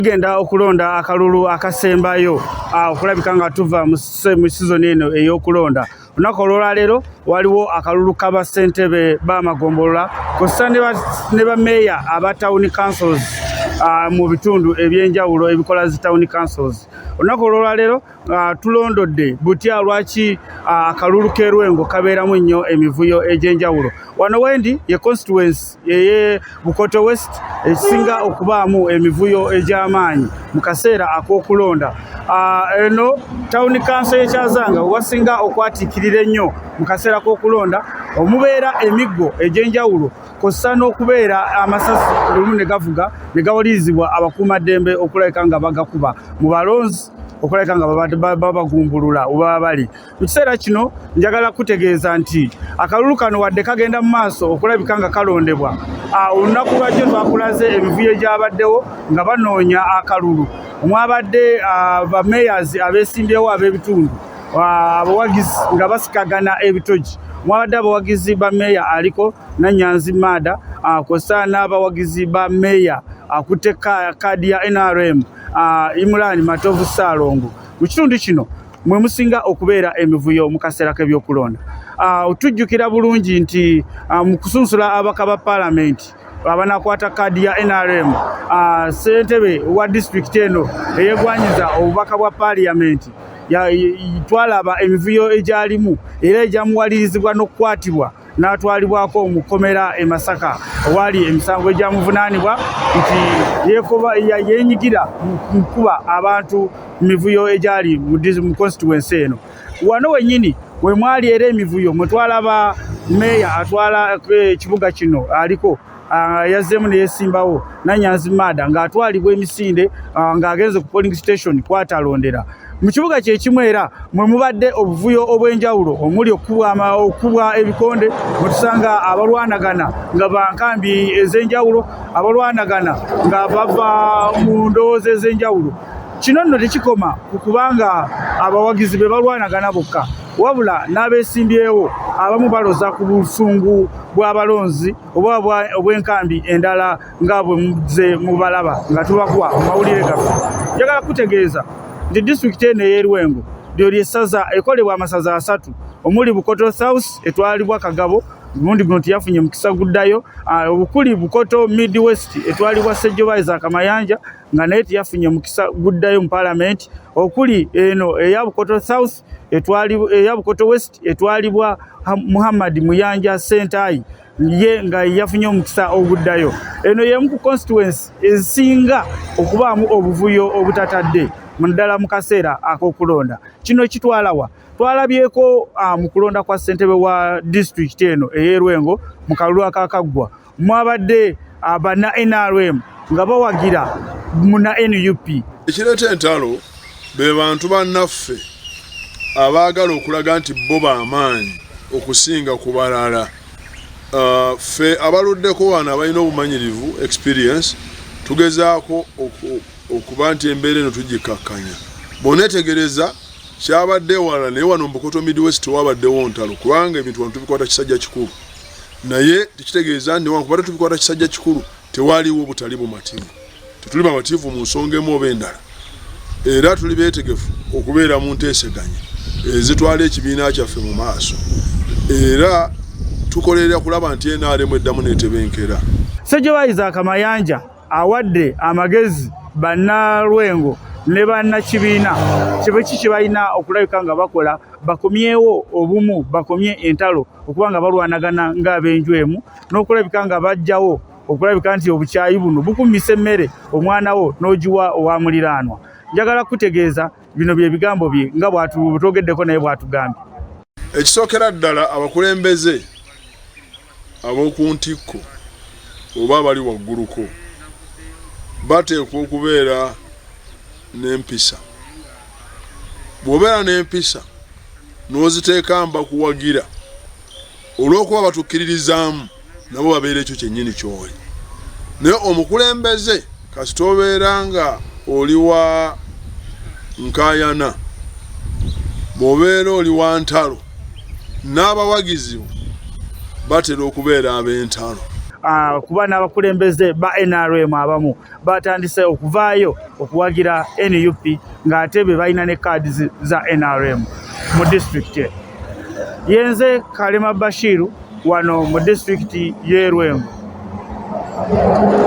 Tugenda okulonda akalulu akasembayo okulabika nga tuva mu sizoni eno ey'okulonda. Olunaku olwolwaleero waliwo akalulu ka bassentebe b'amagombolola kw'ossa ne bameeya aba town councils mu bitundu eby'enjawulo ebikola zi town councils. Olunaku olwolwaleero tulondodde butya lwaki akalulu k'e Lwengo kabeeramu nnyo emivuyo egy'enjawulo. Wano wendi ye constituency eye Bukoto West ekisinga okubaamu emivuyo egy'amaanyi mu kaseera ak'okulonda. Eno town council y'e Kyazanga wasinga okwatiikirira ennyo mu kaseera k'okulonda, omubeera emiggo egy'enjawulo kw'ossa n'okubeera amasasi olumu ne gavuga ne gawalirizibwa abakuumaddembe okulabika nga bagakuba mu balonzi okulabika nga babagumbulula we baba bali. Mu kiseera kino njagala kutegeeza nti akalulu kano wadde kagenda mu maaso okulabika nga kalondebwa, olunaku lwajjo twakulaze emivuyo egyabaddewo nga banoonya akalulu omwabadde bameyazi abeesimbyewo ab'ebitundu, abawagizi nga basikagana ebitogi, mwabadde abawagizi ba meeya aliko Nanyanzi Maada kw'ossa n'abawagizi ba meeya akutte kaadi ya NRM Imran Matovu Ssaalongo. Mu kitundu kino mwe musinga okubeera emivuyo mu kaseera k'ebyokulonda. Tujjukira bulungi nti mu kusunsula ababaka ba paalamenti abanakwata kaadi ya NRM, ssentebe wa disitulikiti eno eyegwanyiza obubaka bwa paaliyamenti twalaba emivuyo egyalimu era egyamuwalirizibwa n'okukwatibwa n'atwalibwako mu kkomera e Masaka owaali emisango egyamuvunaanibwa nti yeenyigira mu kukuba abantu mu mivuyo egyali mu constituency eno. Wano wennyini we mwali era emivuyo mwe twalaba meeya atwala ekibuga kino aliko yazzeemu ne yeesimbawo Nanyanzi Maada ng'atwalibwa emisinde ng'agenze ku polling station kwatalondera. Mu kibuga kye kimu era mwe mubadde obuvuyo obw'enjawulo omuli okukubwa ebikonde, mwe tusanga abalwanagana nga ba nkambi ez'enjawulo, abalwanagana nga bava mu ndowooza ez'enjawulo. Kino nno tekikoma ku kubanga abawagizi be balwanagana bokka, wabula n'abeesimbyewo abamu baloza ku busungu bw'abalonzi oba obw'enkambi endala nga bwe muzze mubalaba nga tubakuwa mu mawulire gaffe. Njagala kutegeeza nti disitulikiti eno ey'e Lwengo lyo ly'essaza ekolebwa amasaza asatu omuli Bukoto South etwalibwa Kagabo, omulundi guno teyafunye mukisa guddayo, obukuli Bukoto Mid West etwalibwa Ssejjoba Isaac Mayanja nga naye teyafunye mukisa guddayo mu paalamenti, okuli eno eya Bukoto South eya Bukoto West etwalibwa Muhammad Muyanja Ssentayi ye nga yafunye omukisa oguddayo. Eno y'emu ku constituency ezisinga okubaamu obuvuyo obutatadde naddala mu kaseera ak'okulonda. Kino kitwalawa? Twalabyeko mu kulonda kwa ssentebe wa disitulikiti eno ey'e Lwengo mu kalulu akakaggwa mwabadde banna NRM nga bawagira muna NUP. Ekireeta entalo be bantu bannaffe abaagala okulaga nti bo b'amaanyi okusinga ku balala. Ffe abaluddeko wano abalina obumanyirivu experience tugezaako okuba nti embeera eno tugikkakkanya. Bw'oneetegereza kyabadde ewalala, naye wano mu Bukoto Midwest tewabaddewo ntalo kubanga ebintu wano tubikwata kisajja kikulu, naye tekitegeeza nti newankubadde tubikwata kisajja kikulu tewaliwo butali bumativu. Tetuli bamativu mu nsonga emu oba endala, era tuli beetegefu okubeera mu nteeseganya ezitwala ekibiina kyaffe mu maaso, era tukolerera kulaba nti NRM eddamu n'etebenkera. Ssejjoba Isaac Mayanja awadde amagezi bannalwengo ne bannakibiina kibe ki kye balina okulabika nga bakola bakomyewo obumu, bakomye entalo okuba nga balwanagana ng'ab'enju emu n'okulabika nga bajjawo okulabika nti obukyayi buno bukummisa emmere omwana wo n'ogiwa owa muliraanwa. Njagala kukutegeeza bino bye bigambo bye nga bw'atwogeddeko naye bw'atugambye. Ekisookera ddala abakulembeze ab'oku ntikko oba abali wagguluko bateekwa okubeera n'empisa. Bw'obeera n'empisa n'oziteeka mbakuwagira olw'okuba batukkiririzaamu nabo babeera ekyo kyennyini ky'oli. Naye omukulembeze kasita obeera nga oli wa nkaayana, bw'obeera oli wa ntalo, n'abawagizi bo batera okubeera ab'entalo. Kuba n'abakulembeze ba NRM abamu batandise okuvaayo okuwagira NUP ng'ate be balina ne kaadi za NRM mu disitulikiti. Yenze Kalema Bashiru wano mu disitulikiti y'e Lwengo.